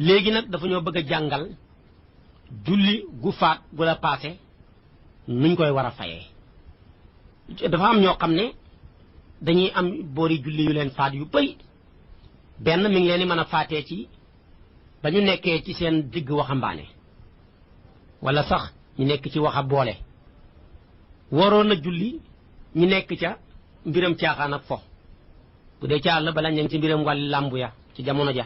léegi nag dafa ñoo bëgg a jàngal julli gu faat gu la paase nuñ koy war a fayee. dafa am ñoo xam ne dañuy am boori julli yu leen faat yu bëri benn mi ngi leen di mën a faatee ci ba ñu nekkee ci seen digg waxambaane wala sax ñu nekk ci waxa boole waroon na julli ñu nekk ca mbiram caaxaan ak fo bu dee ca àll bala ñu ngi ci mbiram wàllu làmbu ya ci jamono ja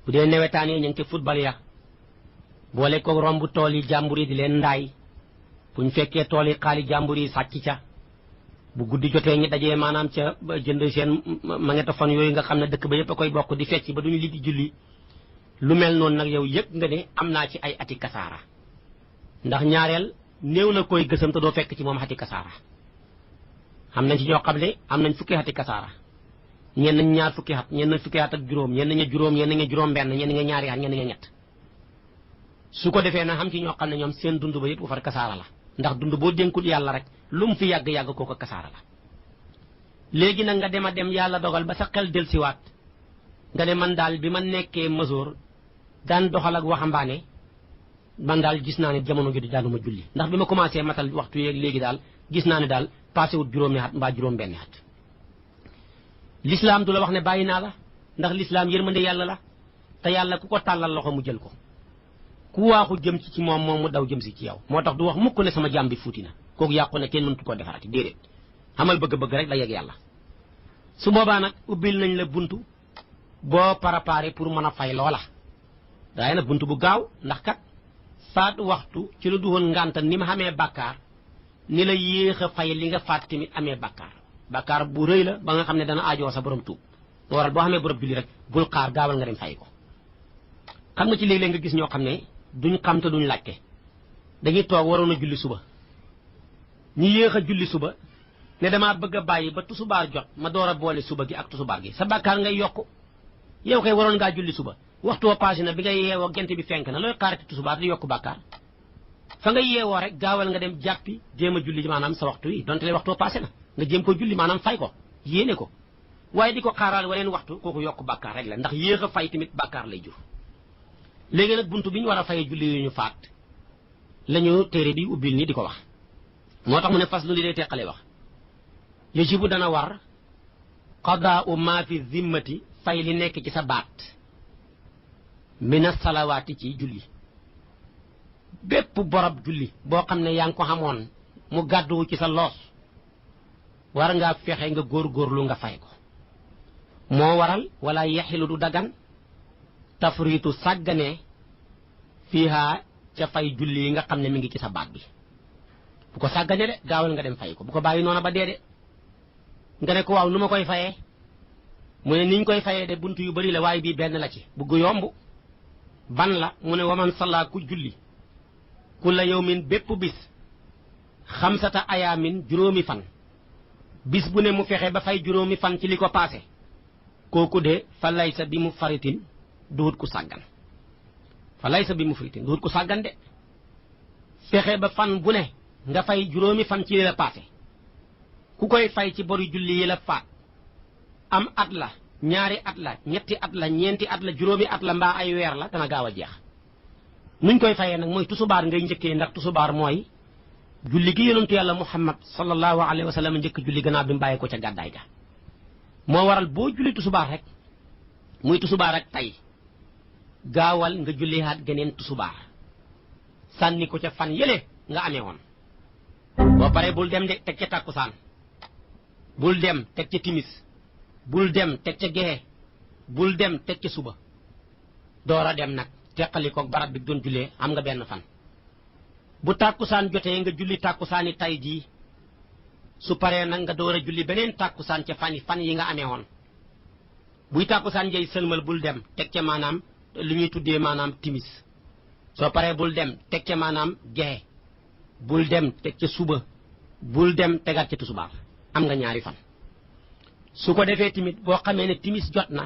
bu dee newetaan yi ñu ngi ci football ya boole ko romb tool yi jàmbur yi di leen ndaay bu ñu fekkee tool yi xaali jàmbur yi sàcc ca bu guddi jotee ñi dajee maanaam ca jënd seen magnétophone yooyu nga xam ne dëkk ba yëpp a koy bokk di fecc ba duñu li di julli lu mel noonu nag yow yëg nga ne am naa ci ay ati kasaara ndax ñaareel néew na koy gësam te doo fekk ci moom ati kasaara xam nañ ci ñoo xam ne am nañ fukki ati kasaara ñenn nañ ñaar fukki at ñenn nañ fukki at ak juróom ñenn ña juróom ñenn ña juróom benn ñenn ña ñaari at ñenn ña ñett su ko defee nag xam ci ñoo xam ne ñoom seen dund ba yëpp bu far kasaara la ndax dund boo dénkul yàlla rek lu mu fi yàgg-yàgg kooku kasaara la léegi nag nga dem a dem yàlla dogal ba sa xel delsiwaat nga ne man daal bi ma nekkee masoor daan doxal ak waxambaane man daal gis naa ne jamono ji daanuma julli ndax bi ma commencé matal waxtu yeeg léegi daal gis naa ne daal passé wut juróomi at mbaa juróom benni at l'islam du la wax ne bàyyi naa la ndax l'islam yërmande yàlla la te yàlla ku ko tàllal loxo mu jël ko ku waaxu jëm ci moom mu daw jëm si ci yow moo tax du wax mukk ne sama jaam bi fuuti na kooku yàqu ne kenn mëntu koo defarati déedéet xamal bëgg-bëgg rek da yegg yàlla su boobaa nag ubbil nañ la buntu boo préparé pour mën a fay loola waaye nag buntu bu gaaw ndax kat faat waxtu ci lu duwoon ngànta ni ma xamee bàkkaar ni la yéex a fay li nga faat tamit amee bàkkaar bu rëy la ba nga xam ne dana aajoo sa borom tuub moo waral boo xamee borom julli rek bul xaar gaawal nga dem fay ko xam nga ci léeg-léeg nga gis ñoo xam ne duñ xam te duñ laajte dañuy toog waroon a julli suba ñu yéex a julli suba ne damaa bëgg a bàyyi ba tusubaar jot ma door a boole suba gi ak tusubaar gi sa bàkkaar ngay yokk yow kay waroon ngaa julli suba waxtu wa passé na bi nga yeewoo gent bi fenk na looy xaarati tusubaar di yokk bàkkaar fa nga yeewoo rek gaawal nga dem jàppi jéem a julli maanaam sa waxtu yi donte le waxtu wa passé na nga jéem ko julli maanaam fay ko yéene ko waaye di ko xaaraal waneen waxtu kooku yokk bàkkaar rek la ndax yéex a fay tamit bàkkaar lay jur léegi nag buntu bi ñu war a fayee julli yu ñu faat la ñu téere bi ubbil ni di ko wax moo tax mu ne fas lu li day teqale wax yajibu dana war qadaa'u ma fi zimmati fay li nekk ci sa baat mina salawaati ci julli bépp borob julli boo xam ne yaa ngi ko xamoon mu gàdduwu ci sa loos war ngaa fexe nga góorgóorlu nga fay ko moo waral wala yaxilu du dagan tafriitu sàgganee fiihaa ca fay julli yi nga xam ne mi ngi ci sa baat bi bu ko sàggane de gaawal nga dem fay ko bu ko bàyyi noona ba dee de nga ne ko waaw nu ma koy fayee mu ne niñ koy fayee de buntu yu bari la waaye bii benn la ci bugg yomb ban la mu ne waman salla ku julli kulla yawmin bépp bis xamsata ayaamin juróomi fan bis bu ne mu fexe ba fay juróomi fan ci li ko paase kooku de fa laysa bi mu faritin duhut ku sàggan fa laysa bi mu faritin duhut ku sàggan de fexe ba fan bu ne nga fay juróomi fan ci li la paase ku koy fay ci bori julli yi la faat am at la ñaari at la ñetti at la ñeenti at la juróomi at la mbaa ay weer la dana gaaw a jeex nuñ koy fayee nag mooy tusubaar ngay njëkkee ndax tusubaar mooy julli gi yonentu yàlla muhammad sallallahu alayhi wa sallam njëkk julli gannaaw bi mu bàyyi ko ca gàddaay ga moo waral boo julli tusubaar rek muy tusubaar ak tey gaawal nga jullihaat geneen tusubaar sànni ko ca fan yële nga amee woon boo paree bul dem de teg ca tàkkusaan bul dem teg ca timis bul dem teg ca gexe bul dem teg ca suba door a dem nag teqali ko barab bi doon jullee am nga benn fan bu tàkkusaan jotee nga julli tàkkusaani tay jii su paree nag nga door a julli beneen tàkkusaan ca fan yi nga amee woon buy tàkkusaan jey sëlmal bul dem teg ca maanaam lu ñuy tuddee maanaam timis soo paree bul dem teg ca maanaam gexe bul dem teg ca suba bul dem tegaat ca tusubaar am nga ñaari fan su ko defee timit boo xamee ne timis jot na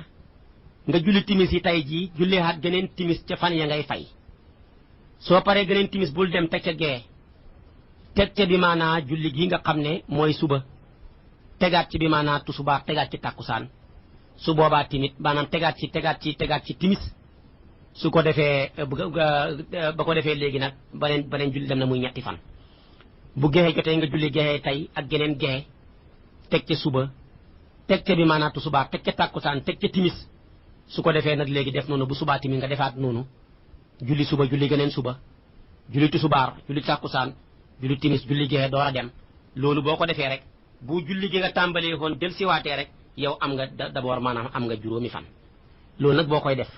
nga julli timis yi tay jii julleehaat geneen timis ca fan ya ngay fay soo paree geneen timis bul dem teg ca gee teg ca bi maanaa julli gi nga xam ne mooy suba tegaat ci bi maanaa tusubaar tegaat ci tàkkusaan su boobaa timit maanaam tegaat ci timis su ko defee ba ko defee léegi nag beneen julli dem na muy ñetti fan bu gexe jotee nga julli gexe tey ak geneen gexe teg ca suba teg ca bi maanaam subaa teg ca tàkkusaan teg ca timis su ko defee nag léegi def noonu bu subaa timis nga defaat noonu julli suba julli geneen suba julli tusubaar julli tàkkusaan julli timis julli gexe door a dem loolu boo ko defee rek bu julli gi nga tàmbalee woon del siwaatee rek yow am nga d'abord maanaam am nga juróomi fan loolu nag boo koy def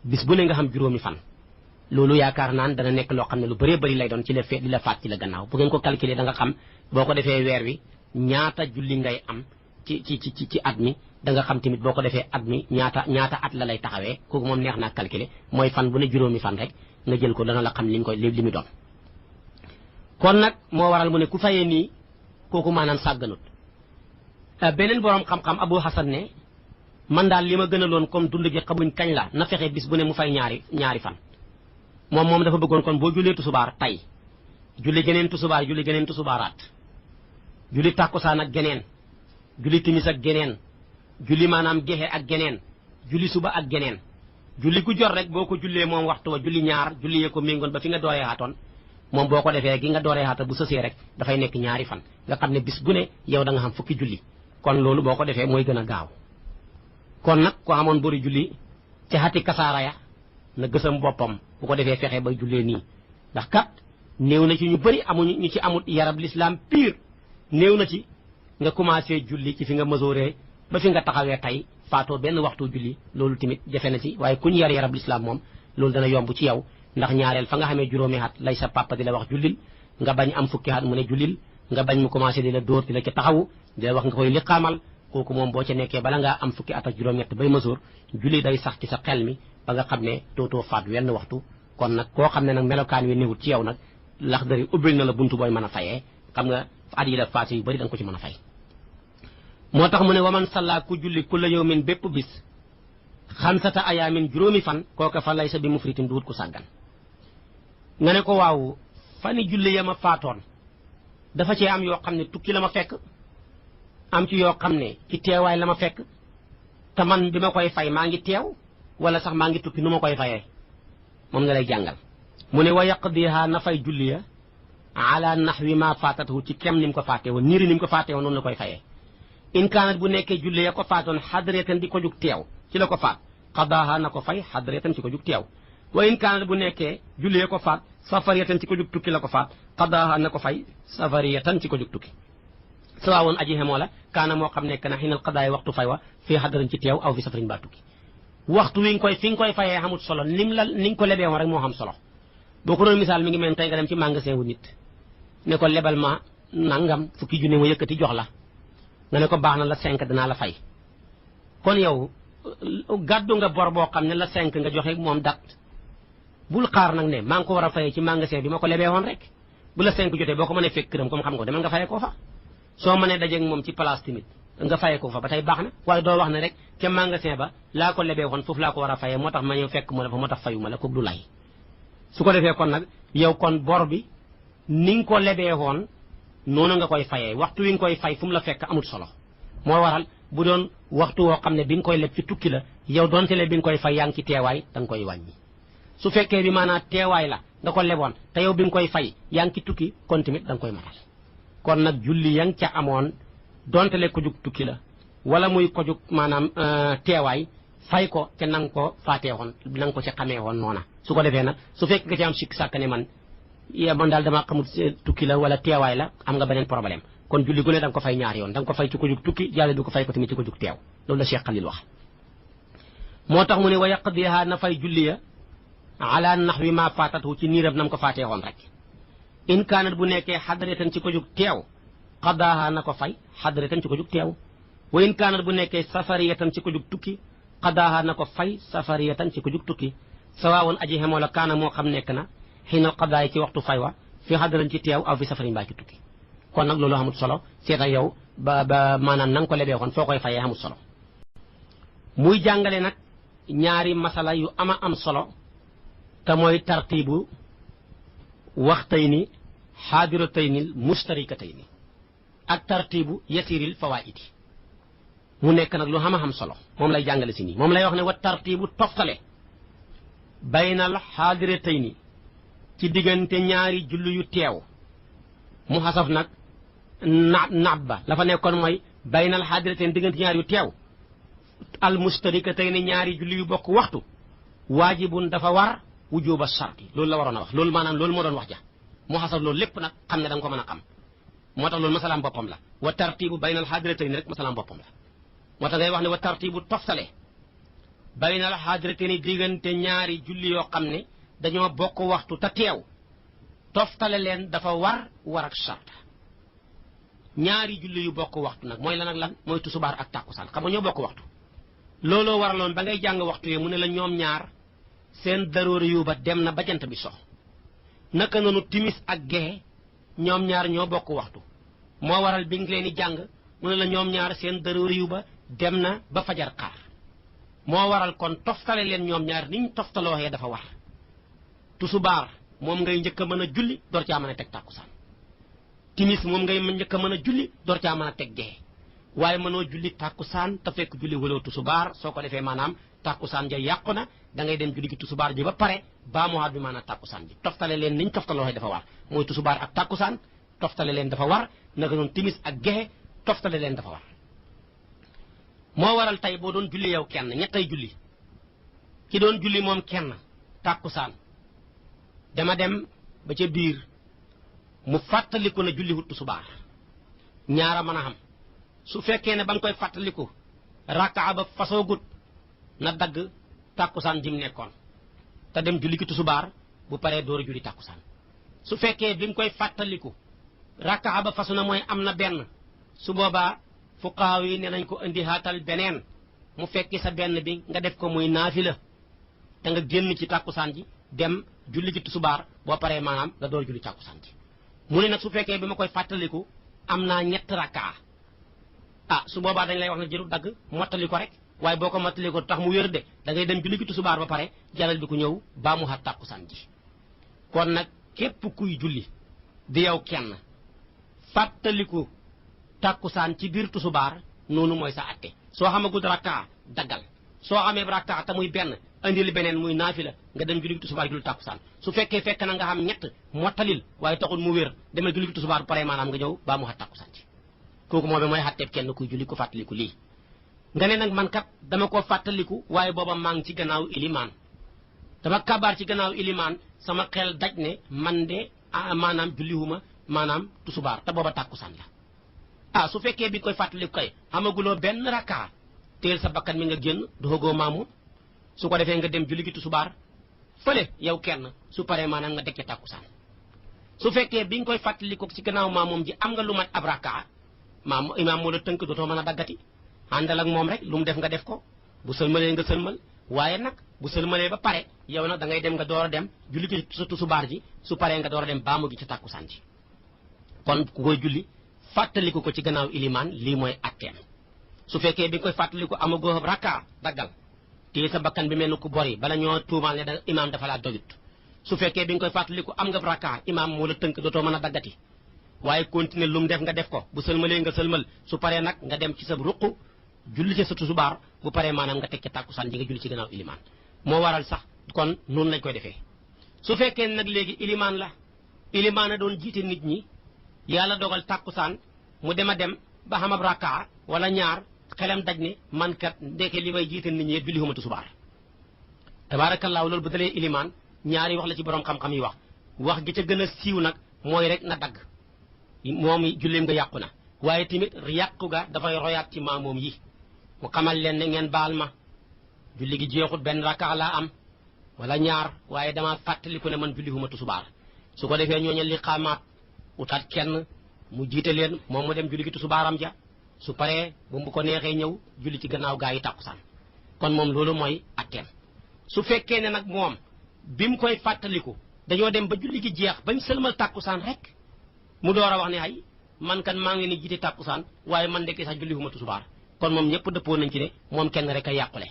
bis bu ne nga xam juróomi fan loolu yaakaar naan dana nekk loo xam ne lu bëree bëri lay doon ci la di la faat ci la gannaaw bu ngeen ko calculer da nga xam boo ko defee weer wi ñaata julli ngay am ci at mi da nga xam tamit boo ko defee at mi ñaata at la lay taxawee kooku moom neex naa calculer mooy fan bu ne juróomi fan rek nga jël ko dana la xam li mu doon kon nag moo waral mu ne ku fayee nii kooku maanaam sàgganut beneen boroom xam-xam Abu Hasan ne man daal li ma gënaloon comme dund gi xamuñ kañ la na fexe bis bu ne mu fay ñaari fan moom dafa bëggoon kon boo jullee tusubaar tey julli geneen tusubaaraat julli tàkkusaan ak geneen julli timis ak geneen julli maanaam gexe ak geneen julli suba ak geneen julli gu jot rek boo ko jullee moom waxtu wa julli ñaar julli yee ko méngoon ba fi nga dooree xaatoon moom boo ko defee gi nga dooree xaata bu sësee rek dafay nekk ñaari fan nga xam ne bis bu ne yow da nga xam fukki julli kon loolu boo ko defee mooy gën a gaaw kon nag ko amoon bori julli ci xati kasaara ya na gësam boppam bu ko defee fexe ba jullee nii ndax kat néew na ci ñu bëri amuñu ñu ci amut yarab l'islam pire néew na ci nga commencé julli ci fi nga mesuré ba fi nga taxawee tey faatoo benn waxtu julli loolu tamit jafe na ci waaye ku ñu yar yarab l'islam moom loolu dana yomb ci yow ndax ñaareel fa nga xamee juróomi at lay sa papa di la wax jullil nga bañ am fukki at mu ne jullil nga bañ mu commencé di la dóor di la ci taxawu di la wax nga koy liqaamal kooku moom boo ca nekkee bala ngaa am fukki at ak juróom-ñett bay mesure julli day sax ci sa xel mi ba nga xam ne dootoo faat wenn waxtu kon nag koo xam ne nag melokaan wi néewut ci yow nag Laxdari ubbil na la buntu booy mën a fayee xam nga at yi la passé yu bëri da nga ko ci mën a fay moo tax mu ne waman salla ku julli ku la yawmin bépp bis xamsata ayaamin juróomi fan kooka fa lay sa bi mufritin duut ku sàggan nga ne ko waaw fani julli ya ma faatoon dafa cee am yoo xam ne tukki la ma fekk am ci yoo xam ne ci teewaay la ma fekk te man bi ma koy fay maa ngi teew wala sax maa ngi tukki nu ma koy fayee moom nga lay jàngal mu ne wa yaqdiha na fay julli ya ala nahwi ma faatatahu ci kem ni mu ko faatee woon niiri ni mu ko faatee woon noonu la koy fayee in kaanat bu nekkee julli ya ko faatoon xadretan di ko jug teew ci la ko faat qadaha na ko fay xadretan ci ko jug teew wa in kaanat bu nekkee julli ya ko faat safariyatan ci ko jug tukki la ko faat qadaha na ko fay safariyatan ci ko jug tukki sawa woon aji xemoo la kaana moo xam nekk na xinal qadaay waxtu fay wa fii xadaran ci teew aw fi safarin baa tukki waxtu wi nga koy fayee xamut solo ni nga ko lebee woon rek moo xam solo boo ko doon misaal mi ngi mel tey nga dem ci magasin wu nit ne ko lebal ma nangam fukki junne ma yëkkati jox la nga ne ko baax na la 5 danaa la fay kon yow gàddu nga bor boo xam ne la 5 nga joxe moom dat bul xaar nag ne maa ngi ko war a fayee ci magasin bi ma ko lebee woon rek bu la 5 jotee boo ko mënee fekk këram comme xam nga demal nga fayee koo fa soo mënee dajeeg moom ci place tamit nga fayee ko fa ba tey baax na waaye doo wax ne rek ca magasin ba laa ko lebee woon foofu laa ko war a fayee moo tax ma ñëw fekk ma la fa moo tax fayu ma la kooku du lay su ko defee kon nag yow kon bor bi ni nga ko lebee woon noonu nga koy fayee waxtu wi nga koy fay fu mu la fekk amut solo moo waral bu doon waxtu woo xam ne bi nga koy leb ci tukki la yow donte le bi nga koy fay yaa ngi ci teewaay da nga koy wàññi su fekkee bi maanaam teewaay la nga ko leboon te yow bi nga koy fay yaa ngi ci tukki kon tamit da nga koy matal kon nag julli ya nga ca amoon donte le ko jug tukki la wala muy ko jug maanaam teewaay fay ko te na nga ko faatee woon na nga ko ci xamee woon noona su ko defee nag su fekk nga ci am sikk sàkk ne man daal dama xamul tukki la wala teewaay la am nga beneen problème kon julli gu ne da nga ko fay ñaari yoon da nga ko fay ci ko jug tukki yàlla du ko fay ko tamit ci ko jug teew loolu la Cheikh Khalil wax moo tax mu ne wa yaqdiha na fay julli ya ala nahwi ma faatatu ci niirab nam ko faatee woon rek in kaanat bu nekkee xadratan ci ko jug teew qadaha na ko fay xadratan ci ko jug teew wa in kaanat bu nekkee safariyatan ci ko jug tukki qadaha na ko fay safariyatan ci ko jug tukki sawaawoon aji xemoo la kaana moo xam nekk na xiinal qadaay ci waxtu fay wa fi xadaran ci teew aw fi safarin mbaa ci tukki kon nag loolu amut solo seeta yow ba maanaam na nga ko lebee xoon foo koy fayee amut solo muy jàngale nag ñaari masala yu ama am solo te mooy tartiibu waxtayni xaadiratayni mustarikatayni ak tartiibu yasiril fawaidi mu nekk nag lu xam a xam solo moom lay jàngale si nii moom lay wax ne wa tartiibu toftale baynal xaadiratayni ci diggante ñaari julli yu teew mu xasaf nag naat ba la fa nekkoon mooy baynal xaadiratayni diggante ñaari yu teew al mustarikatayni ñaari julli yu bokk waxtu waajibun dafa war wujuba sharti loolu la waroon a wax loolu maanaam loolu moo doon wax ja mu xasaf loolu lépp nag xam ne da nga ko mën a xam moo tax loolu masalaam boppam la wa tartibu baynal xaadiratayni rek masalaam boppam la moo tax ngay wax ne wa tartibu toftale baynal xaadiratayni diggante ñaari julli yoo xam ne dañoo bokk waxtu te teew toftale leen dafa war ak sarta ñaari julli yu bokk waxtu nag mooy lan ak lan mooy tusubaar ak tàkkusaan xam nga ñoo bokk waxtu looloo waraloon ba ngay jàng waxtu yi mu ne la ñoom ñaar seen daroori yu ba dem na ba jant bi sox naka noonu timis ak gexe ñoom ñaar ñoo bokk waxtu moo waral bi nga leen di jàng mu ne la ñoom ñaar seen daroori yu ba dem na ba fajar xaar moo waral kon toftale leen ñoom ñaar niñ toftalooxee dafa war tusubaar moom ngay njëkk a mën a julli door caa mën a teg tàkkusaan timis moom ngay njëkk a mën a julli door caa mën a teg gexe waaye mënoo julli tàkkusaan te fekk julli waloo tusubaar soo ko defee maanaam tàkkusaan ja yàqu na da ngay dem julli gi tusubaar ji ba pare baa muwaat bi maanaam tàkkusaan ji toftale leen niñ toftalooxee dafa war mooy tusubaar ak tàkkusaan toftale leen dafa war naka noonu timis ak gexe toftale leen dafa war moo waral tey boo doon julli yow kenn ñettay julli ki doon julli moom kenn tàkkusaan dama dem ba ca biir mu fàttaliku na julli wut tusubaar ñaara mën a xam su fekkee ne ba nga koy fàttaliku rakkaa ba fasoogut na dagg tàkkusaan ji mu nekkoon te dem julli ki tusubaar bu paree door a julli tàkkusaan su fekkee bi mu koy fàttaliku rakkaa ba fasu na mooy am na benn su boobaa fuqaaw yi ne nañ ko indi haatal beneen mu fekki sa benn bi nga def ko muy naafila te nga génn ci tàkkusaan ji dem julli ci tusubaar boo paree maanaam nga door julli tàkkusaan ji mu ne nag su fekkee bi ma koy fàttaliku am naa ñett rakkaa su boobaa dañ lay wax ne jëru dagg mottali ko rek waaye boo ko mottali ko tax mu wér de da ngay dem julli ci tusubaar ba pare jalal bi ku ñëw baa mu xat tàkkusaan ji kon nag képp kuy julli di yow kenn fàttaliku tàkkusaan ci biir tusubaar noonu mooy sa atte soo xamagul rakkaa daggal soo xamee rakkaa te muy benn andil beneen muy naafila nga dem julli tusubaar julli tàkkusaan su fekkee fekk na nga xam ñett mottalil waaye taxul mu wér demal julli tusubaar pare maanaam nga ñëw baa mu xat tàkkusaan ji kooku moom mooy xatteeb kenn kuy julli ku fàttaliku lii nga ne nag man kat dama ko fàttaliku waaye booba maa ngi ci gannaaw ilimaan dama kabaar ci gannaaw ilimaan sama xel daj ne man de maanaam julliwuma maanaam tusubaar te booba tàkkusaan la su fekkee bi koy fàttaliku kay xamaguloo benn rakkaa teel sa bakkan mi nga génn doxagoo maamu su ko defee nga dem julli gi tusubaar fële yow kenn su paree maanaam nga dekkee tàkkusaan su fekkee bi nga koy fàttaliku ci gannaaw maamoom ji am nga lu mat ab rakkaa imaam moo la tënk dootoo mën a daggati àndal ak moom rek lu mu def nga def ko bu sëlmalee nga sëlmal waaye nag bu sëlmalee ba pare yow nag da ngay dem nga door a dem julli gi sa tusubaar ji su paree nga door a dem baamu gi ci tàkkusaan ji kon ku koy julli fàttaliku ko ci gannaaw ilimaan lii mooy atteem su fekkee bi nga koy fàttaliku amagoo rakkaa daggal téye sa bakkan bi mel ni ku bori bala ñoo tuumaal ne da imaam dafa laa doyut su fekkee bi nga koy fàttaliku am nga rakkaa imaam moo la tënk dootoo mën a daggati waaye continuer lu mu def nga def ko bu sëlmalee nga sëlmal su paree nag nga dem ci sa ruq julli ci sa tusubaar bu paree maanaam nga teg ca tàkkusaan ji nga julli ci gannaaw ilimaan moo waral sax kon noonu lañ koy defee su fekkee nag léegi ilimaan a doon jiite nit ñi yàlla dogal tàkkusaan mu dem a dem ba xam ab rakkaa wala ñaar xelam daj ne man kat ndeke li may jiite nit ñi julli huma tusubaar tabaarakallaahu loolu bu dalee ilimaan ñaari wax la ci borom xam-xam yi wax gi ca gën a siiw nag mooy rek na dagg moom julleem nga yàqu na waaye tamit yàqu ga dafay royaat ci maamoom yi mu xamal leen ne ngeen baal ma julli gi jeexut benn rakkaa laa am wala ñaar waaye dama fàttaliku ne man julli huma tusubaar su ko defee ñooñu li xamaat utaat kenn mu jiite leen moom mu dem julli gi tusubaaram ja su paree bu ko neexee ñëw julli ci gannaaw gaa yi tàkkusaan kon moom loolu mooy atteem su fekkee ne nag moom bi mu koy fàttaliku dañoo dem ba julli gi jeex bañ sëlmal tàkkusaan rek mu door a wax ne ay man kan maa ngi leen di jiite tàkkusaan waaye man de sax julli huma tusubaar kon moom ñëpp dëppoo nañ ci ne moom kenn rek a yàqule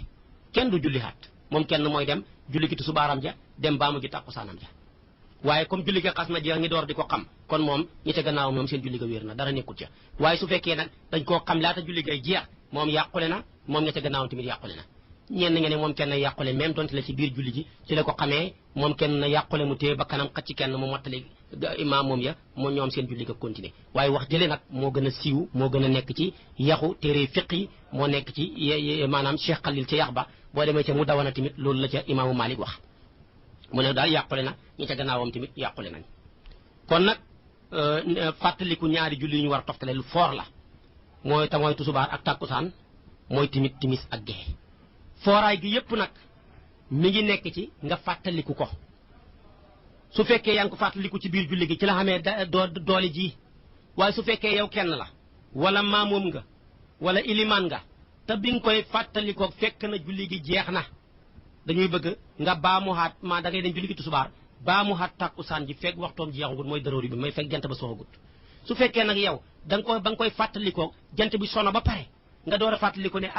kenn du julli xaat moom kenn mooy dem julli gi tusubaaram ja dem baamu ji tàkkusaanam ja waaye comme julli ga xas na jeex ñi door di ko xam kon moom ñi ca gannaaw moom seen julli ga wér na dara nekkut ca waaye su fekkee nag dañ koo xam laata julli gay jeex moom yàqule na moom ña ca gannaaw tamit yàqule na ñenn nga ne moom kenn yàqule même donte la ci biir julli ji ci la ko xamee moom kenn yàqule mu téye ba kanam xëcc kenn mu mottali imaam moom ya moo ñoom seen julli ga continuer waaye wax jële nag moo gën a siiw moo gën a nekk ci yaxu téere fiq yi moo nekk ci maanaam Cheikh Khalil ca yax ba boo demee ca mu dawana tamit loolu la ca imaamu Malik wax mu ne daal yàqule na ñi ca gannaawam tamit yàqule nañ kon nag fàttaliku ñaari julli yu ñu war a toftale lu foor la mooy tusubaar ak tàkkusaan mooy timit timis ak gexe fooraay gi yépp nag mi ngi nekk ci nga fàttaliku ko su fekkee yaa ngi ko fàttaliku ci biir julli gi ci la xamee doole ji waaye su fekkee yow kenn la wala maamoom nga wala ilimaan nga te bi nga koy fàttalikoo fekk na julli gi jeex na dañuy bëgg nga baamuwaat da ngay dem julli gi tusubaar baamuwaat tàkkusaan ji fekk waxtoom jeexagut mooy daroori bi may fekk jant ba soxagut su fekkee nag yow ba nga koy fàttalikoo jant bi sono ba pare nga door a fàttaliku ne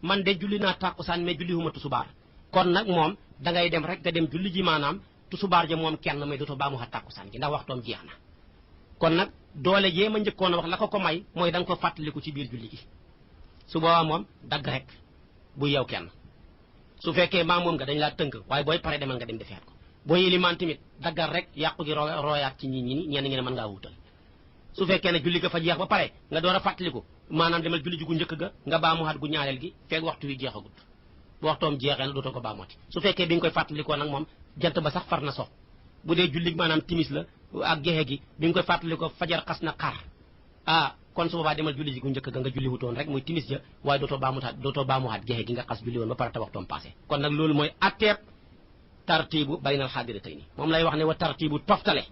man de julli naa tàkkusaan mais julli huma tusubaar kon nag moom da ngay dem rek nga dem julli ji maanaam tusubaar ja moom kenn may dootoo baamuwaat tàkkusaan gi ndax waxtoom jeex na kon nag doole jee ma njëkkoon a wax la ko may mooy da nga ko fàttaliku ci biir julli gi su boobaa moom dagg rek bu yow kenn su fekkee maa moom nga dañ laa tënk waaye booy pare demal nga dem defeet ko booy ilimaan tamit daggal rek yàqu gi royaat ci ñi ñenn ñi ne mën ngaa wuutal su fekkee ne julli ga fa jeex ba pare nga door a fàttaliku maanaam demal julli ji gu njëkk ga nga baamuwaat gu ñaareel gi fekk waxtu wi jeexagut bu waxtoom jeexee na dootoo ko baamuwaati su fekkee bi nga koy fàttalikoo nag moom jant ba sax far na sox bu dee julli maanaam timis la ak gexe gi bi nga koy fàttalikoo fajar xas na xar kon su boobaa demal julli ji gu njëkk ga nga julli wutoon rek muy timis ja waaye dootoo baamuwaat gexe gi nga xas julli woon ba pare te waxtoom passé kon nag loolu mooy atteeb tartibu baynal xaadiratayni moom lay wax ne wa tartibu toftale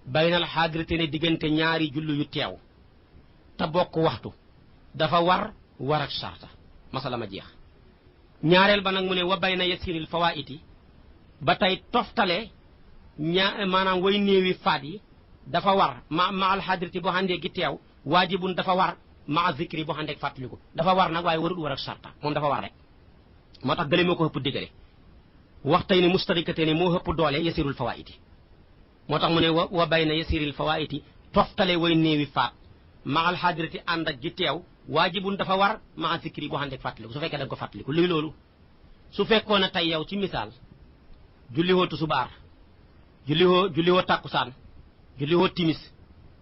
baynal xaadiratayni diggante ñaari julli yu teew te bokk waxtu dafa war ak sarta masala ma jeex ñaareel ba nag mu ne wa bayna yasiril fawaiti ba tey toftale maanaam way néewi faat yi dafa war ma alxadirati boo xandee gi teew waajibun dafa war ma zikri boo xandee fàttaliku dafa war nag waaye warul war ak sarta moom dafa war rek moo tax gële moo ko ëpp diggale waxtay ne mustarikate ne moo ëpp doole yasirul fawaiti moo tax mu ne wa bayna yasiril fawaiti toftale way néewi faat ma alxadirati ànd ak gi teew waajibun dafa war ma zikri boo xandee fàttaliku su fekkee da nga ko fàttaliku luy loolu su fekkoon ne tey yow ci misaal julliwoo tusubaar julliwoo tàkkusaan julliwoo timis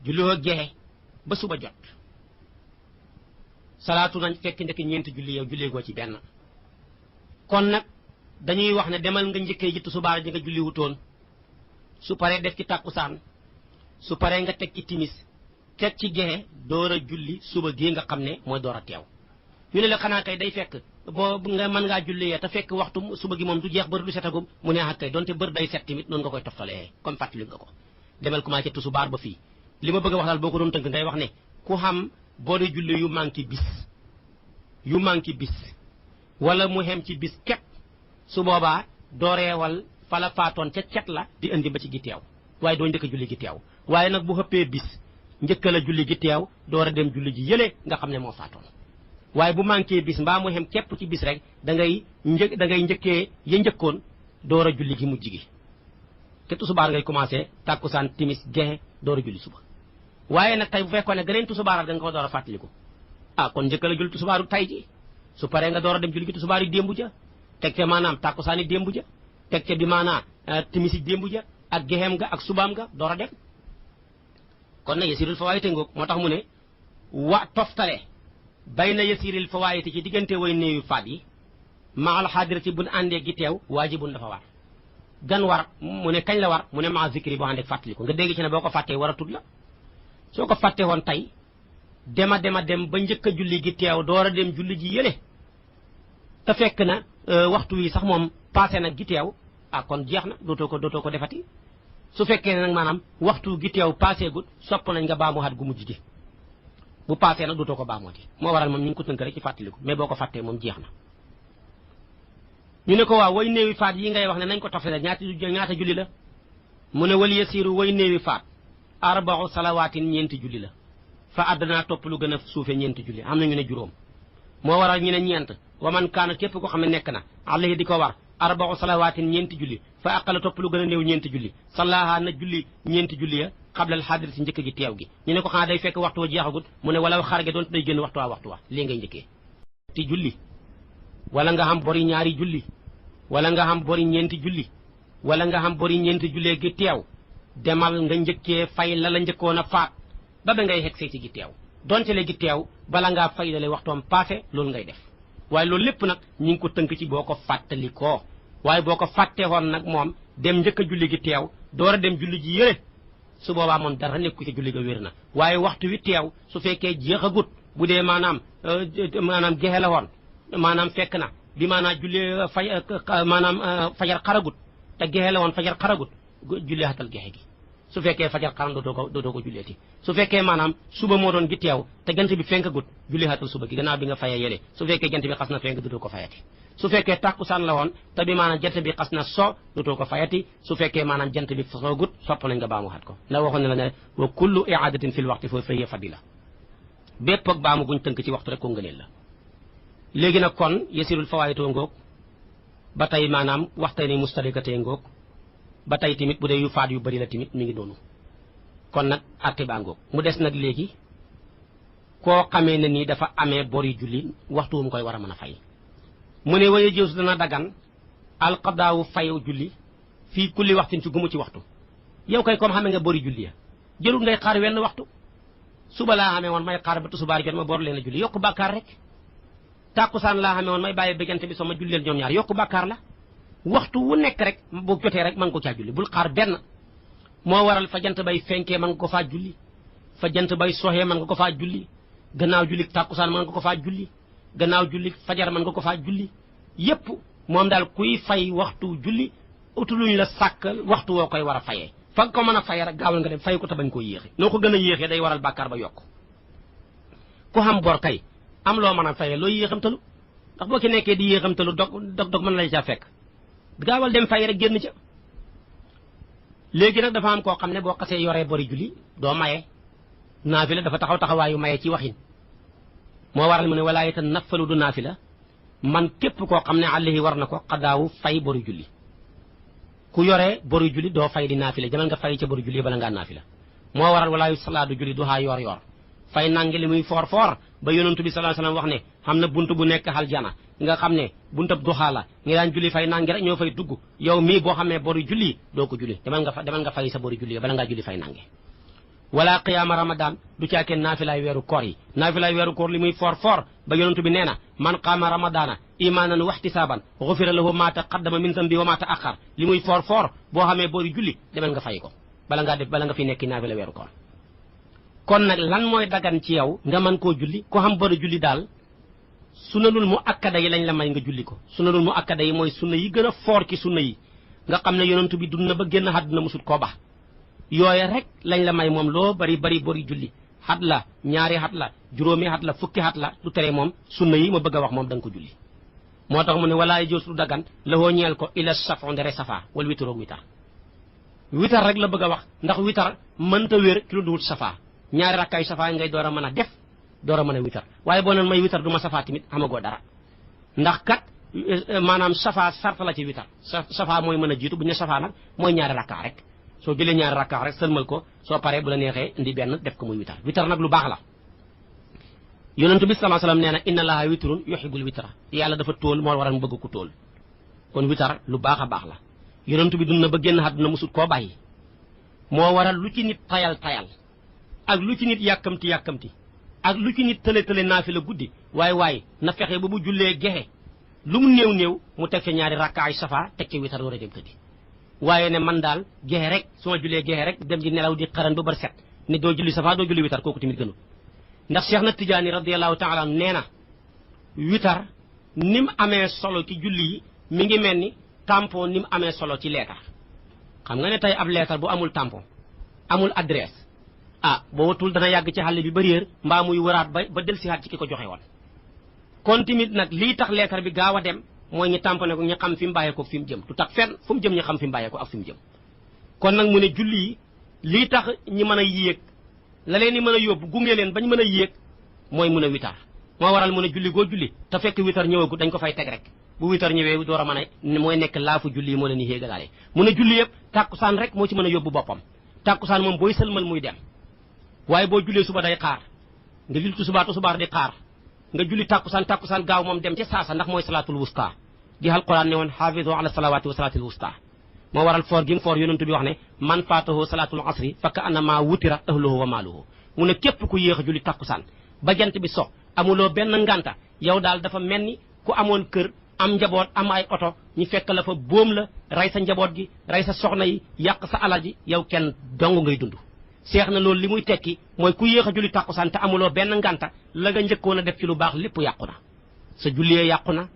julliwoo gexe ba suba jot salaatu nañ fekk ndekk ñeenti julli yow julleegoo ci benn kon nag dañuy wax ne demal nga njëkkee ji tusubaar ji nga julliwutoon su paree def ci tàkkusaan su paree nga teg ci timis teg ci gexe door a julli suba gi nga xam ne mooy door a teew ñu ne la xanaa kay day fekk boo nga mën ngaa julli te fekk waxtu suba gi moom du jeex bër du setagum mu ne ak kay donte bër day set tamit noonu nga koy toftalee comme fàttali nga ko demal commencé tusubaar ba fii li ma bëgg a wax daal boo ko doon tënk ngay wax ne ku xam boo dee julli yu manqué bis wala mu xem ci bis képp su boobaa dooreewal fala faatoon ca cet la di indi ba ci gi teew waaye doo njëkk a julli gi teew waaye nag bu xëppee bis njëkka la julli gi teew door a dem julli ji yële nga xam ne moo faatoon waaye bu manqué bis mbaa mu xem képp ci bis rek da ngay njëkkee ya njëkkoon door a julli gi mujj gi te tusubaar ngay commencé tàkkusaan timis gexe door a julli suba waaye nag tey bu fekkoon ne gëneen tusubaaral da nga ko door a fàttaliku kon njëkka la julli tusubaaru tay ji su paree nga door a dem julli gi tusubaar yi démbu ja teg ca maanaam tàkkusaan yi démbu ja teg ca bi maanaam timis yi démbu ja ak gexeem nga ak subaam nga door a dem kon nag yasirul fawaayite ngoog moo tax mu ne toftale bay na yasiril fawaayite ci diggante way néewi faat yi ma alxaadirati buñ àndee gi teew waajibun dafa war gan war mu ne kañ la war mu ne ma zikri boo àndee fàttaliku nga dégg ci ne boo ko fàttee war a tut la soo ko fàtte woon tey dem ba njëkk a julli gi teew door a dem julli ji yële te fekk na waxtu wi sax moom passé nag gi teew kon jeex na dootoo ko defati su fekkee ne nag maanaam waxtu gi teew passé gut sopp nañ nga baamuwaat gu mujj gi bu passé nag dootoo ko baamooti moo waral moom ñu ngi ko tënk rek ci fàttaliku mais boo ko fàttee moom jeex na ñu ne ko waaw way néewi faat yi ngay wax ne nañ ko toftale ñaata julli la mu ne wal yasiru way néewi faat arba'u salawaatin ñeenti julli la fa àddinaa topp lu gën a suufe ñeenti julli am na ñu ne juróom moo waral ñu ne ñeent wa man kaana képp ko xam ne nekk na alayhi di ko war arba'u salawaatin ñeenti julli fa aqala topp lu gën a néew ñeenti julli sallaha na julli ñeenti julli ya xablal xaadir si njëkk gi teew gi ñu ne ko xanaa day fekk waxtu wa jeexagut mu ne wala xarge doonte day génn waxtu wa lii ngay njëkkee ti julli wala nga xam bori ñaari julli wala nga xam bori ñeenti julli wala nga xam bori ñeenti jullee gi teew demal nga njëkkee fay la njëkkoon a faat ba ngay xeg ci gi teew donte léegi teew bala ngaa fay dale waxtoom passé loolu ngay def waaye loolu lépp nag ñi ngi ko tënk ci boo ko fàttalikoo waaye boo ko fàtte woon nag moom dem njëkk a julli gi teew door a dem julli ji yële su boobaa moom dara nekku ci julli ga wér na waaye waxtu wi teew su fekkee jeexagut bu dee maanaam gexe la woon maanaam fekk na bi maanaam julli fajar xaragut te gexe la woon fajar xaragut julli xatal gexe gi su fekkee fajar xaram dootoo ko julleeti su fekkee maanaam suba moo doon gi teew te jant bi fenkagut julli xatal suba gi gannaaw bi nga faye yele su fekkee jant bi xas na fenk dootoo ko fayati su fekkee tàkkusaan la woon te bi maanaam jant bi xas na so dootoo ko fayati su fekkee maanaam jant bi soogut sopp nañ nga baamu xat ko ndax waxoon ne la ne wa kullu i'adatin fil waqti foofu fay fadila bépp ak baamu guñ tënk ci waxtu rek ko ngëneel la léegi nag kon yasirul fawaayitoo ngoog ba tey maanaam waxtay ni mustarikatee ngoog ba tey tamit bu dee yu faat yu bari la tamit mi ngi doonu kon nag àtte baa ngoog mu des nag léegi koo xamee ne nii dafa amee bori julli waxtu wu mu koy war a mën a fay mu ne waye jëw su dana dagan alqadaawu fayu julli fii kulli waxtin ci gumu ci waxtu yow kay comme xamee nga bori julli ya jërul ngay xaar wenn waxtu suba laa xamee woon may xaar ba tusubaar jot ma bor leen a julli yokku bàkkaar rek tàkkusaan laa xamee woon may bàyyi bëggante bi sama julleel ñoom ñaar yokku bàkkaar la waxtu wu nekk rek bu jotee rek mën nga ko caa julli bul xaar benn moo waral fa jant bay fenkee mën nga ko faa julli fa jant bay soxee mën nga ko faa julli gannaaw julli tàkkusaan mën nga ko faa julli gannaaw julli fajar mën nga ko faa julli yépp moom daal kuy fay waxtu julli utuluñ la sàkk waxtu woo koy war a fayee fa nga ko mën a fayee rek gaawal nga dem fay ko te bañ koo yéexe noo ko gën a yéexee day waral bàkkaar ba yokk ku xam bor kay am loo mën a fayee looy yéexamtalu ndax boo ci nekkee di yéexamtalu dog mën la caa fekk gaawal dem fay rek génn ca léegi nag dafa am koo xam ne boo xasee yoree bori julli doo maye naafila dafa taxaw taxawaayu maye ci waxin moo waral mu ne walaa yeta naffalu du naafila man képp koo xam ne alayhi war na ko xadaawu fay bori julli ku yoree bori julli doo fay di naafila jamal nga fay ca bori julli bala ngaa naafila moo waral walaa yu salaadu julli du xaa yor fay nangi li muy foor ba yonentu bi sallallahu alayhi wasallam wax ne xam na bunt bu nekk aljana nga xam ne buntab duxaa la ngi daan julli fay nangi rek ñoo fay dugg yow mii boo xamee bori julli doo ko julli demal nga fay sa bori julli bala ngaa julli fay nangi wala qiyaama ramadan du caakeen naafilaay weeru koor yi naafilaay weeru koor li muy foor ba yonentu bi nee na man qaama ramadana imaanan waxtisaaban xufira lahu ma taqaddama min zambi wa ma ta'axxar li muy foor boo xamee bori julli demal nga fay ko bala nga fi nekki naafila weeru koor kon nag lan mooy dagan ci yow nga mën koo julli ko xam bari julli daal sunanul mu akkada yi lañ la may nga julli ko sunanul mu akkada yi mooy sunna yi gën a foor ci sunna yi nga xam ne yonentu bi dund na ba génn àdduna musut koo bax yooye rek lañ la may moom loo bari bori julli xat la ñaari xat la juróomi xat la fukki xat la du tere moom sunna yi ma bëgg a wax moom da nga ko julli moo tax mu ne walaay joos du dagan la woo ñeel ko ila safon ndere safa wala witaroog witar rek la bëgg a wax ndax witar mënta wér ci lu duwut safa ñaari rakkaay safa ngay door a mën a def door a mën a witar waaye boo neen may witar du ma safa tamit xamagoo dara ndax kat maanaam safa sarta la ci witar safa mooy mën a jiitu bu ñu ne safa nag mooy ñaari rakkaa rek soo jëlee ñaari rakkaa rek sëlmal ko soo paree bu la neexee indi benn def ko muy witar nag lu baax la yonentu bi sallallahu alayhi wasallam nee na inna allaha witrun yuhibbul witra yàlla dafa tóol moo waral mu bëgg ko tóol kon witar lu baax a baax la yonentu bi dund na ba génn àdduna musut koo bàyyi moo waral lu ci nit tayal ak lu ci nit yàkkamti ak lu ci nit tële naafila guddi waaye na fexe ba bu jullee gexe lu mu néew mu teg ca ñaari rakkaay safa teg ca witar war a dem tëddi waaye ne man daal gexe rek su ma jullee gexe rek dem di nelaw di xaran ba bar set ne doo julli safa doo julli witar kooku tamit gënul ndax Cheikh na Tijaani radiyallahu ta'ala nee na witar ni mu amee solo ci julli yi mi ngi mel ni tampon ni mu amee solo ci leetar xam nga ne tey ab leetar bu amul tampon amul adresse boo watul dana yàgg ci xàll bi ba réer mbaa muy wëraat ba del si xaat ci ki ko joxe woon kon tamit nag lii tax leetar bi gaaw a dem mooy ñu tamponné ko ñu xam fi mu bàyyee ko fi mu jëm du tax fenn fu mu jëm ñu xam fi mu bàyyee ko ak fi mu jëm kon nag mu ne julli yi lii tax ñi mën a yéeg la leen di mën a yóbbu gunge leen bañ mën a yéeg mooy mën a witar moo waral mu ne julli goo julli te fekk witar ñëwagut dañ ko fay teg rek bu witar ñëwee door a mën a mooy nekk laafu julli yi moo leen di yéegalaale mu ne julli yëpp tàkkusaan rek moo ci mën a yóbbu boppam tàkkusaan moom booy sëlmal muy dem waaye boo jullee suba day xaar nga julli tusubaar di xaar nga julli takusan gaaw mom dem ci saasa ndax moy salatul wusta di alquran ne won hafizu ala salawati wa salatil wusta mo waral for gi for yonentou bi wax ne man fatahu salatul asri fa ka anama wutira ahluhu wa maluhu mu ne kep ku yeex julli takusan ba jant bi so amulo ben nganta yow dal dafa melni ku amone kër am njabot am ay auto ñu fekk la fa boom la ray sa njabot gi ray sa soxna yi yak sa alal ji yow kenn dong ngay dundu cheikh na lool limuy tekki moy ku yeexa julli takusan te amulo ben nganta la nga ñëkkona def ci lu baax lepp yaquna sa julli yaquna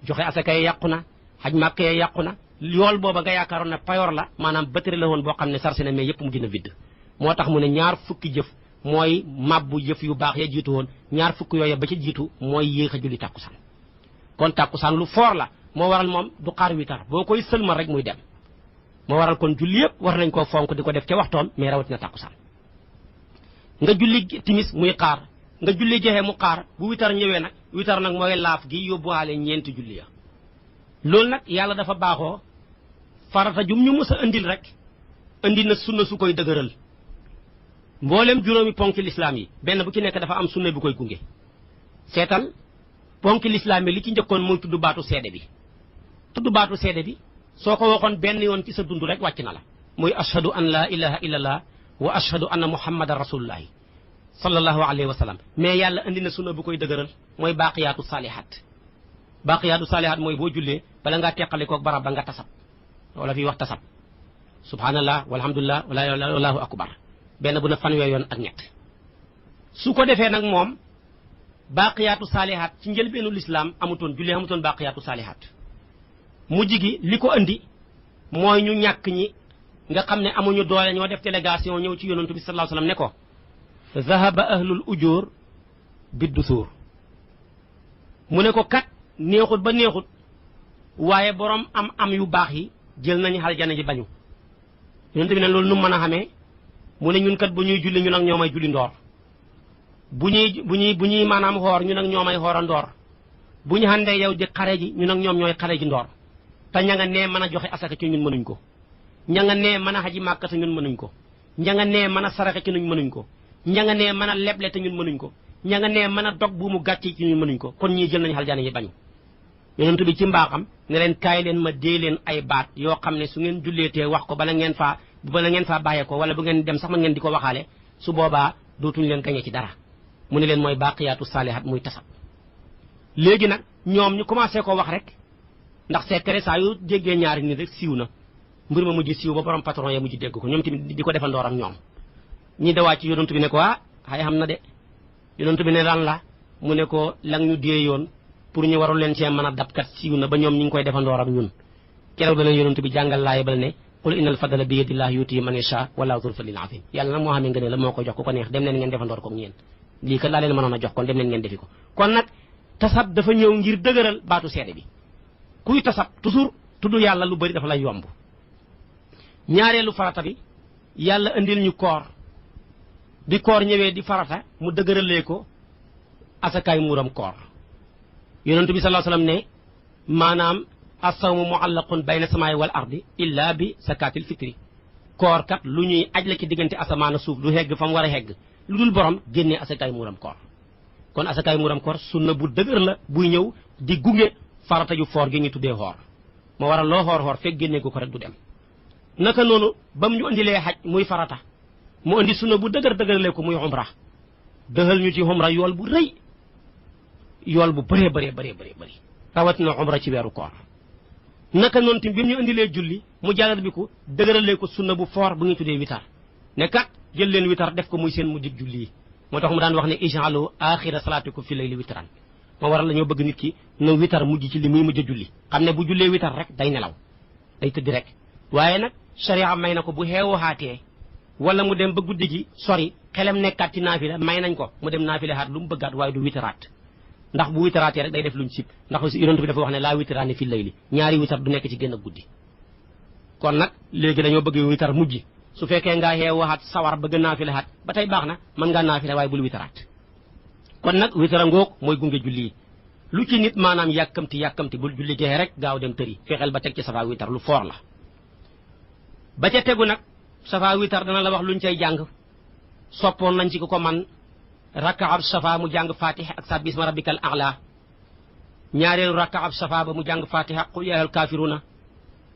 joxe asaka yaquna haj makka yaquna yool boba nga yaakaroon payor la manam bateri la won bo xamne sarse na mais yépp mu dina vide motax mu ne ñaar fukki jëf moy mabbu jëf yu baax ya jitu won ñaar fukki yoy ba ci jitu moy yeexa julli takusan kon takusan lu for la mo waral mom du xaar witar bokoy selmal rek muy dem mo waral kon julli yépp war nañ ko fonk diko def ci waxton mais rawati na takusan nga julli timis muy xaar nga julli jeexé mu xaar bu witar ñëwé nak witar nak moy laaf gi yobbuale ñent julli ya lool nak yalla dafa baxo farata jum ñu mësa andil rek andi na sunna su koy dëgeural mbolem juroomi ponki l'islam yi benn bu ci nekk dafa am sunna bu koy gungé sétal ponki l'islam yi li ci ñëkkon moy tuddu baatu sédé bi soko waxon benn yoon ci sa dundu rek wacc na la moy ashhadu an la ilaha illallah wa ashhadu anna muhammadar rasulullah sallallahu alayhi wa sallam mais yalla andi na sunna bu koy dëgeural moy baqiyatu salihat moy bo julle bala nga tekkale ko barab ba nga tasab wala fi wax tasab subhanallah walhamdulillah wala ilaha illallah wallahu akbar ben bu na fanwe yon ak ñett su ko defé nak mom baqiyatu salihat ci njëlbeenu l'islam amuton julle amuton baqiyatu salihat mujigi liko andi moy ñu ñak ñi nga xamne amuñu doole ñoo def délégation ñew ci yonentou bi sallallahu alayhi wasallam ne ko zahaba ahlul ujur bidusur mu ne ko kat neexut ba neexut waye borom am yu bax yi jël nañu aljana ji bañu yonentou bi ne loolu nu mëna xamé mu ne ñun kat bu ñuy julli ñun ak ñomay julli ndor bu ñuy manam xor ñun ak ñomay xora ndor bu ñu hande yow di xare ji ñun ak ñom ñoy xare ji ndor ta ñanga ne mëna joxe asaka ci ñun mënuñ ko ñanga ne mëna haji makka te ñun mënuñ ko ñanga ne mëna saraxe ci ñun mënuñ ko ñanga ne mëna leble te ñun mënuñ ko ñanga ne mëna dog bu mu gàcc ci ñun mënuñ ko kon ñi jël nañu aljana yi bañu yonentou bi ci mbaxam ne len kay len ma dee len ay baat yo xamne su ngeen julleete wax ko bala ngeen fa baye ko wala bu ngeen dem sax ma ngeen diko waxale su boba dootuñ len gañe ci dara mu ne len moy baqiyatu salihat muy tasab legi nak ñom ñu commencé ko wax rek ndax secret sa yu jéggé ñaari nit rek siiw na mbir ma mujj siiw ba borom patron ya mujj dégg ko ñom tamit diko defandor ak ñom ñi da wacc yonentou bi ne ko hay xamna de yonentou bi ne lan la mu ne ko lang ñu dee yoon pour ñu warul leen ci mëna dabkat siiw na ba ñom ñi ngi koy defandor ak ñun kéro da leen yonentou bi jangal laay bal ne qul innal fadla bi yadillahi yuti man yasha wala dhul fadlil azim yalla nak mo xamé ngene la moko jox ko neex dem leen ngeen defandor ko ak ñeen li ka la leen mëna jox kon dem leen ngeen defiko kon nak tasab dafa ñew ngir dëgeural baatu sédé bi kuy tasab toujours tuddu yalla lu bari dafa lay yomb ñaarelu farata bi yalla andil ñu koor di koor ñewé di farata mu dëgëralé ko asakay muram koor yonentou bi sallallahu alayhi wasallam ne manam as-sawmu mu'allaqun bayna samai wal ardi illa bi zakatil fitri koor kat lu ñuy aj la ci digënté asamaan suuf lu hegg fam wara hegg lu dul borom génné asakay muram koor kon asakay muram koor sunna bu dëgër la buy ñew di gungé farata ju for gi ñu tuddé xor mo wara lo xor fek génné ko rek du dem naka nonu bam ñu andilé haj muy farata mu andi sunna bu dëgër ko muy umrah dehal ñu ci umrah yool bu reuy yool bu bari rawat na umrah ci wéru koor naka non tim bim ñu andilé julli mu jalal bi ko dëgëralé ko sunna bu for bu ñu tuddé witar ne kat jël leen witar def ko muy seen mujjig julli motax mu daan wax ne ij'alu akhir salatikum fi layli witran mo waral lañu bëgg nit ki no witar mujj ci li muy mujj julli xamne bu jullé witar rek day nelaw day tëdd rek waye nak sharia may nako bu xewu haté wala mu dem ba guddigi sori xelam nekkat ci nafila may nañ ko mu dem nafila hat lu mu bëggat waye du witarat ndax bu witaraté rek day def luñ sip ndax yonent bi dafa wax ne la witrani fi layli ñaari witar du nekk ci gëna guddi kon nak légui dañu bëgg witar mujj su fekkee nga xewu hat sawar bëgg nafila hat batay baxna man nga nafila waye bul witarat kon nak witara ngok moy gungé julli lu ci nit manam yakamti bul julli jeex rek gaaw dem teuri fexel ba tek ci safa witar lu for la ba ca tegu nak safa witar dana la wax luñ cey jang soppon nañ ci ko man rakkaab safa mu jàng fatiha ak sabbi isma rabbikal a'la ñaareelu rakkaab safa ba mu jàng fatiha qul ya ayyuhal kafiruna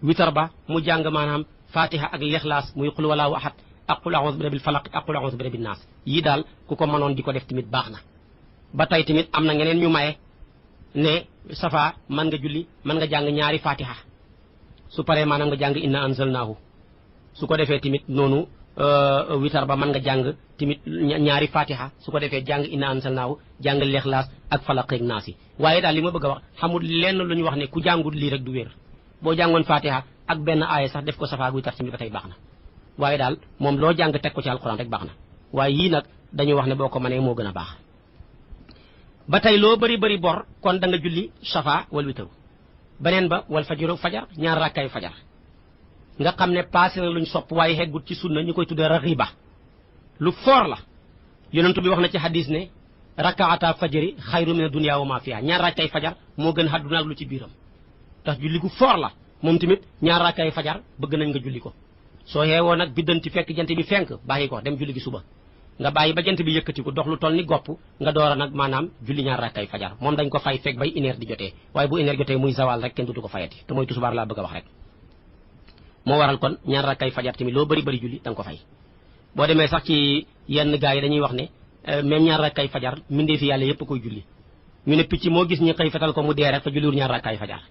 witar ba mu jàng maanaam fatiha ak lixlaas muy qul wallahu ahad ak qul a'udhu bi rabbil falaq ak qul a'udhu bi rabbin nas yi daal ku ko mënoon di ko def tamit baax na ba tey tamit am na ñeneen ñu maye ne safa mën nga julli mën nga jàng ñaari fatiha su paree maanaam nga jàng inna anzalnahu su ko defee tamit noonu witar ba mën nga jàng tamit ñaari fatiha su ko defee jàng inna anzalnahu jàng lixlaas ak falaq ak naas yi waaye daal li ma bëgg a wax xamul lenn lu ñu wax ne ku jàngul lii rek du wér boo jàngoon fatiha ak benn aaya sax def ko safa ak witar tamit ba tey baax na waaye daal moom loo jàng teg ko ci alquran rek baax na waaye yii nag dañuy wax ne boo ko mënee moo gën a baax ba tey loo bëri bor kon da nga julli safa wal witaru beneen ba wal fajiru fajar ñaar rakkay fajar nga xam ne passé na luñ sopp waaye xeggut ci sunna ñu koy tuddee raxiba lu foor la yonentu bi wax na ci hadis ne rakaata fajari xayru mina dunya wa ma fiha ñaar rakkay fajar moo gën àdduna ak lu ci biiram tax julli gu foor la moom tamit ñaar rakkay fajar bëgg nañ nga julli ko soo xeewoo nag biddanti fekk jant bi fenk bàyyi ko dem julli gi suba nga bàyyi ba jant bi yëkkati ko dox lu toll ni gopp nga door a nag maanaam julli ñaar rakkay fajar moom dañ ko fay fekk bay une heure di jotee waaye bu une heure jotee muy zawal rek kenn dutu ko fayati te mooy tusubaar laa bëgg a wax rek moo waral kon ñaar rakkay fajar tamit loo bëri julli da nga ko fay boo demee sax ci yenn gars yi dañuy wax ne même ñaar rakkay fajar mindee fi yàlla yépp koy julli ñu ne picc moo gis ñi xëy fetal ko mu dee rek fa julliwul ñaar rakkay fajar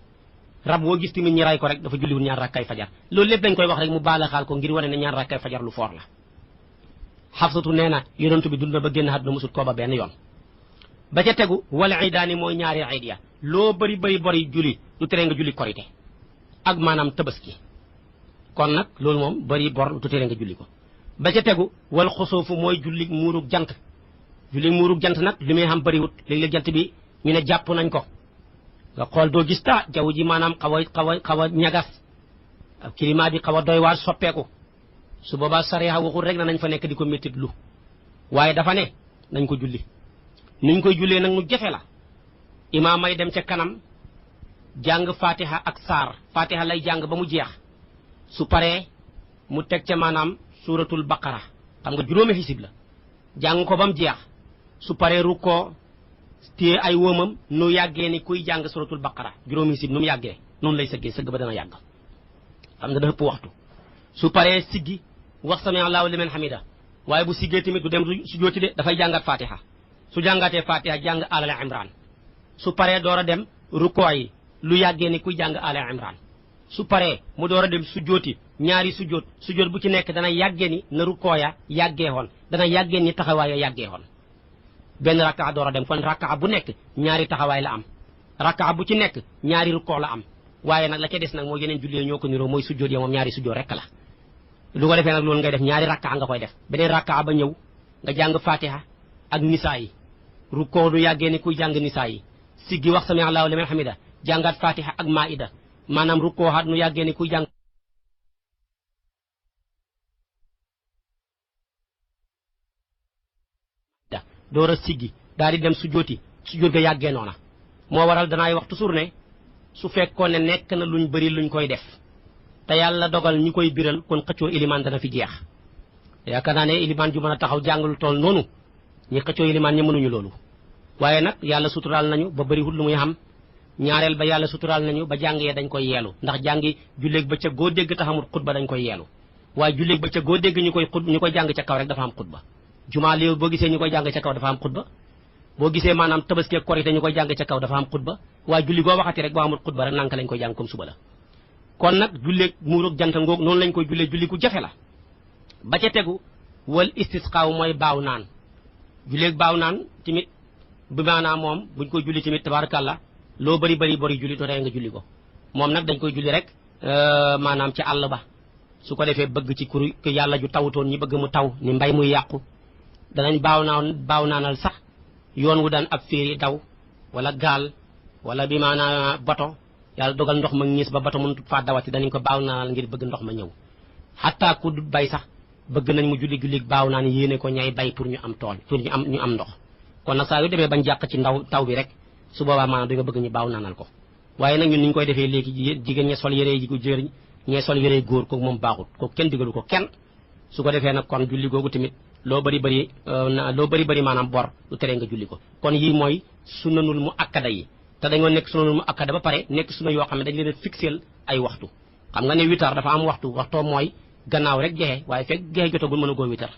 rab woo gis tamit ñi ray ko rek dafa julliwul ñaar rakkay fajar loolu lépp dañ koy wax rek mu baala xaal ko ngir wane ne ñaar rakkay fajar lu foor la Xafsatu nee na yonentu bi dund na ba génn àdduna musut koo ba benn yoon ba ca tegu wala iidaani mooy ñaari iid ya loo bëri bori julli du tere nga julli korite ak maanaam tabaski kon nag loolu moom bëri bor du tere nga julli ko ba ca tegu wal xusoofu mooy julli muurug jant nag li muy xam bëriwut léeg-léeg jant bi ñu ne jàpp nañ ko nga xool doo gis ta jaww ji maanaam xaw a ñagas climat bi xaw a doy waar soppeeku su boobaa sariya waxul rek na nañ fa nekk di ko méttit lu waaye dafa ne nañ ko julli nuñ koy jullee nag nu jafe la imaam may dem ca kanam jàng fatiha ak saar fatiha lay jàng ba mu jeex su paree mu teg ca maanaam suuratul baqara xam nga juróomi xisib la jàng ko ba mu jeex su paree rukkoo téye ay wóomam nu yàggee ni kuy jàng suuratul baqara juróomi xisib nu mu yàggee noonu lay sëgg ba dana yàgg xam nga dafa ëpp waxtu su paree siggi wax sami allahu liman hamida waaye bu siggee tamit du dem su jooti de dafay jàngat fatiha su jàngatee fatiha jàng ala imran su paree door a dem rukkoo yi lu yàggee ni kuy jàng ala imran su paree mu door a dem sujjooti ñaari sujjoot bu ci nekk dana yàggee ni na rukkoo ya yàggee woon dana yàggee ni taxawaay ya yàggee woon benn rakkaa door a dem kon rakkaa bu nekk ñaari taxawaay la am rakkaa bu ci nekk ñaari rukkoo la am waaye nag la ca des nag mooy yeneen julli ñoo ko niroo mooy sujjoot ya moom ñaari sujjoot rek la lu ko defee nag loolu ngay def ñaari rakkaa nga koy def beneen rakkaa ba ñëw nga jàng fatiha ak nisaa yi rukkoo du yàggee ni kuy jàng nisaa yi siggi wax sami allahu liman hamida jàngaat fatiha ak maida maanaam rukkoo xaat nu yàggee ni kuy jàng door a siggi daal di dem sujjooti sujjoot ga yàggee noona moo waral danaay wax toujours ne su fekkoon ne nekk na luñ bëri luñ koy def te yàlla dogal ñi koy biral kon xëccoo ilimaan dana fi jeex yaakaar naa ne ilimaan ju mën a taxaw jàngalu tool noonu ñi xëccoo ilimaan ñi mënuñu loolu waaye nag yàlla suturaal nañu ba bëriwul lu muy xam ñaareel ba yàlla suturaal nañu ba jàng yee dañ koy yeelu ndax jàngi julleeg ba ca goo dégg taxamul xutba dañ koy yeelu waaye julleeg ba ca goo dégg ñu koy jàng ca kaw rek dafa am xutba jumaa léew boo gisee ñu koy jàng ca kaw dafa am xutba boo gisee maanaam tabaski ak korite ñu koy jàng ca kaw dafa am xutba waaye julli goo waxati rek boo amul xutba rek nanka lañ koy jàng comme suba la kon nag julleeg muuroog jant ngoog noonu lañ koy jullee julli ku jafe la ba ca tegu wal istisqaaw mooy baaw naan julleeg baaw naan tamit bi maanaam moom buñ koy julli tamit tabarakallah loo bari julli dootee nga julli ko moom nag dañ koy julli rek maanaam ci àll ba su ko defee bëgg ci kuru yàlla ju tawutoon ñi bëgg mu taw ni mbay muy yàqu danañ baaw naanal sax yoon wu daan ab féeri daw wala gaal wala bi maanaam bato yàlla dogal ndox ma ñiis ba bato mënut faa dawati danañ ko baaw naanal ngir bëgg ndox ma ñëw xataa ku bay sax bëgg nañ mu julli baaw naan yéene ko ñay bay pour ñu am tool pour ñu am ndox kon nag saa yu demee bañ jàq ci taw bi rek su boobaa maanaam da nga bëgg ñu baaw naanal ko waaye nag ñun ni ñu koy defee léegi jigéen ñe sol yére ji ko ñee sol yére góor kooku moom baaxut kooku kenn digalu ko kenn su ko defee nag kon julli googu tamit loo bari bari maanaam bor du tere nga julli ko kon yii mooy sunnanul mu akkada yi te dañoo nekk sunnanul mu akkada ba pare nekk sunna yoo xam ne dañ leen a fixeel ay waxtu xam nga ne witar dafa am waxtoo mooy gannaaw rek gexe waaye fekk gexe jotagul mën a goo witar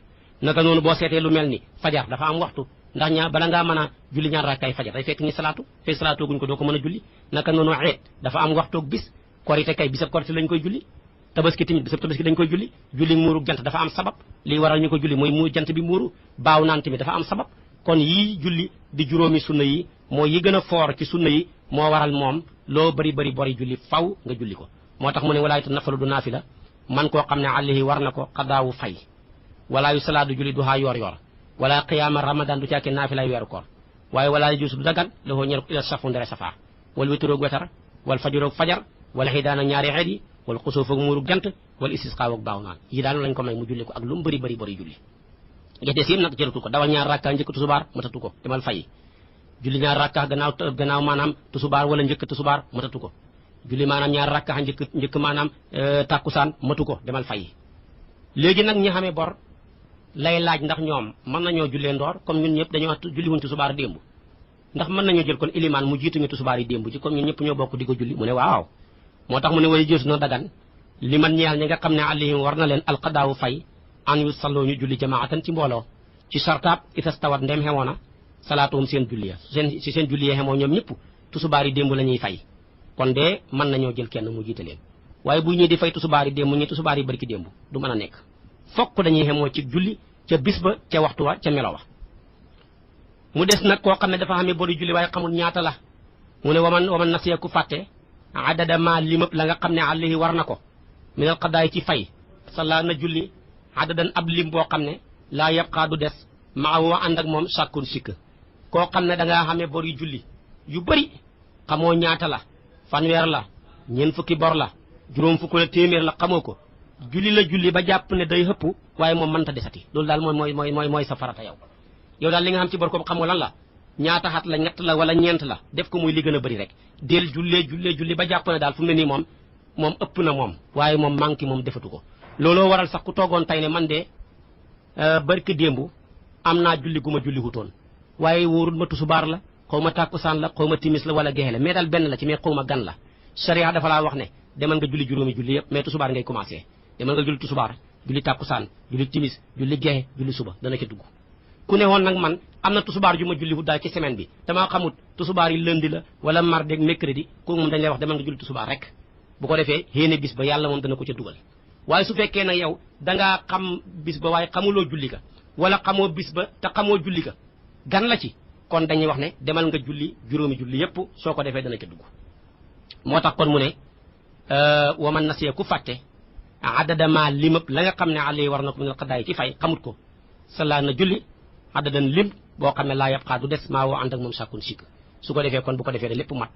naka noonu boo seetee lu mel ni fajar dafa am waxtu ndax bala ngaa mën a julli ñaar rakkaay fajar day fekk ni salaatu fekk salaatu guñ ko doo ko mën a julli naka noonu eet dafa am waxtoog bis korite kay bisab korite lañ koy julli tabaski tamit bisab tabaski dañ koy julli muuru jant dafa am sabab lii waral ñu ko julli mooy mu jant bi muuru baaw naan tamit dafa am sabab kon yii julli di juróomi sunna yi mooy yi gën a foor ci sunna yi moo waral moom loo bari bori julli faw nga julli ko moo tax mu ne walaaytu nafalu du naafila man koo xam ne àllihi war na ko xadaawu fay walaa yu salaadu julli duhaa yor wala qiyaama ramadan du caake naafilay weeru koor waaye walaa yu juusu du dagan la hoo ñel ila safu ndere safaa wal wituroog wetar wal fajuroog fajar wala xiidaan ak ñaari xeet yi wala xusuufoog muurug jant wala istisqaawoog baaw naan yi daal lañ ko may mu julli ko ak lu mu bari julli gex des yëpp nag jëratu ko dawal ñaar rakka njëkk tusubaar matatu ko demal fay julli ñaar rakka gannaaw maanaam tusubaar wala njëkk tusubaar matatu ko julli maanaam ñaar rakka njëkk maanaam tàkkusaan matu ko demal fay léegi nag ñi xamee bor lay laaj ndax ñoom mën nañoo jullee ndoor comme ñun ñëpp dañoo julli wuñ tusubaar démb ndax mën nañoo jël kon ilimaan mu jiituñu tusubaar yi démb ci comme ñun ñëpp ñoo bokk di ko julli mu ne waaw moo tax mu ne way jësu na dagan li man ñeel ñi nga xam ne alayhim war na leen alqadaawu fay an yu salloo ñu julli jamaatan ci mbooloo ci sartaab itastawat ndem xemoona salaatuhum seen julli ya si seen julli ya xemoo ñoom ñëpp tusubaar yi démb la ñuy fay kon de mën nañoo jël kenn mu jiite leen waaye bu ñii di fay tusubaar yi démb ñi tusubaar yi barki démb du mën a nekk fokk dañuy xemoo ci julli ca bis ba ca waxtu wa ca melo wa mu des nag koo xam ne dafa xamee bori julli waaye xamul ñaata la mu ne waman nasiya ku fàtte adada ma limab la nga xam ne alayhi war na ko minal qadaay ci fay salla na julli adadan ab lim boo xam ne laa yabqaa du des maawa ànd ak moom sàkkun sikk koo xam ne dangaa xamee bor yu julli yu bëri xamoo ñaata la fanweer la ñeent fukki bor la juróom fukk la téeméer la xamoo ko julli ba jàpp ne day xëpp waaye moom mënta desati loolu daal mooy sa farata yow daal li nga xam ci bor ko xamoo lan la ñaata xat la ñett la wala ñeent la def ko muy li gën a bëri rek del julli ba jàpp ne daal fu mu ne nii moom ëpp na moom waaye moom manqué moom defatu ko looloo waral sax ku toogoon tey ne man de barki démb am naa julli gu ma julli wutoon waaye wóorul ma tusubaar la xaw ma tàkkusaan la xaw ma timis la wala gexe la mais daal benn la ci mais xaw ma gan la sharia dafa laa wax ne demal nga julli juróomi julli yëpp mais tusubaar ngay commencé demal nga julli tusubaar julli tàkkusaan julli timis julli gexe julli suba dana ca dugg ku ne woon nag man am na tusubaar ju ma julli wut daal ci semaine bi damaa xamut tusubaar yi lundi la wala mardi ak mercredi kooku moom dañ lay wax demal nga julli tusubaar rek bu ko defee xéene bis ba yàlla moom dana ko ca dugal waaye su fekkee nag yow dangaa xam bis ba waaye xamuloo julli ka wala xamoo bis ba te xamoo julli ka gan la ci kon dañuy wax ne demal nga julli juróomi julli yépp soo ko defee dana ca dugg moo tax kon mu ne waman nasiya ku fàtte adada ma limab la nga xam ne alay war na ko minal qadaay ci fay xamut ko salla na julli adadan lim boo xam ne laa yabqaa du des maa woo ànd ak moom sàkkun sikk su ko defee kon bu ko defee da lépp mat